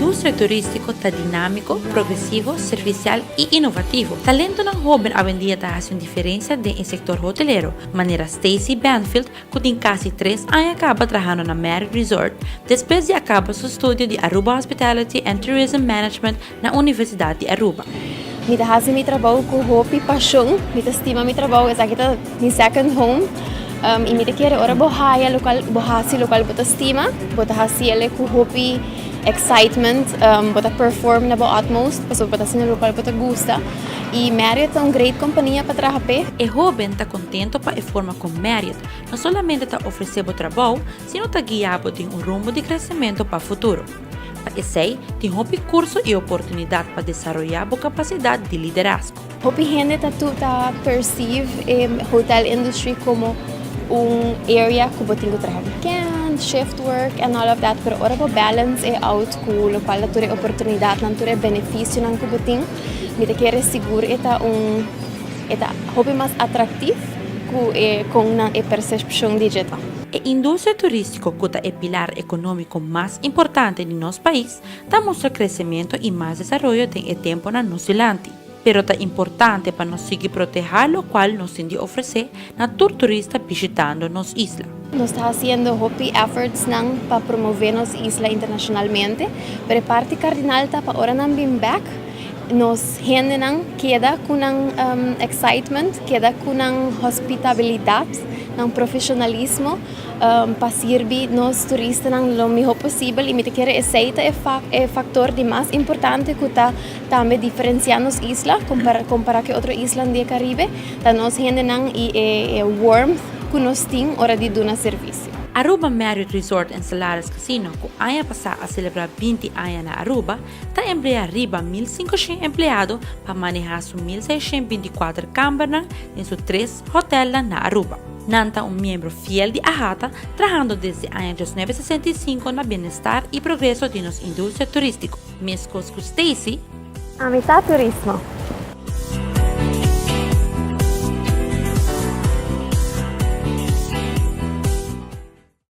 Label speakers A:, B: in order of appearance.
A: Industria turistico ta dinamico, progresivo, servicial y innovativo. Talentonan hoben awendia ta haci un diferencia den e sector hotelero, manera Stacey Banfield cu tin casi 3 aña caba trahando na Marriott Resort, despues di a caba su studio di Aruba Hospitality and Tourism Management na Universidad di Aruba.
B: Mi ta hasi mi trabou ku hopi pasion, mi ta stima mi trabou, esaki ta mi second home. I mi ta kere ora bo haya lokual bo hasi lokual bo ta stima, bo ta hasi ele ku hopi excitement, bo ta perform na bo utmost, pasobra bo ta hasi lokual bo ta gusta. I Marriott ta un great kompania pa traha p'e.
A: E hoben ta contento pa e forma cu Marriott no solamente ta ofrece bo trabou, sino ta guia bo den un rumbo di crecemento pa futuro. Pa esey, tin hopi curso y oportunidad pa desaroya bo capacidad di liderazgo.
B: Hopi hende ta perceive e hotel industry como un area cu bo tin cu traha weekend, shift work and all of that, pero ora bo balance e out cu locual tur e oportunidad nan, tur e beneficio nan cu bo tin, mi ta kere sigur e ta hopi mas atractivo cu e con na e percepcion digital.
A: E industria turistico cu ta e pilar economico mas importante di nos pais, ta mustra crecemento y mas desaroyo den e tempo nan nos dilanti. Pero ta importante pa nos sigui proteha locual nos tin di ofrece na tur turista bishitando nos isla.
B: Nos ta haciendo hopi efforts nan pa promove nos isla internacionalmente, pero parti cardinal ta pa ora nan bin back, nos hende nan keda cu nan excitement, keda cu nan hospitabilidad, nan profesionalismo, pa sirbi nos turista nan lo mihor posibel, y mi ta kere esey ta e factor di mas importante cu ta tambe diferencia nos isla compara cu otro isla di Caribe, ta nos hende nan y e warmth cu nos tin ora di duna servicio.
A: Aruba Marriott Resort and Salares Casino, cu aña pasa a celebra 20 aña na Aruba, ta emplea riba 1.500 empleado pa maneha su 1.624 camber den su tres hotel na Aruba. Nan ta un miembro fiel di AHATA, trahando desde aña 1965 na bienestar y progreso di nos industria turistico. Mescos cu Stacy,
B: Ami ta turismo.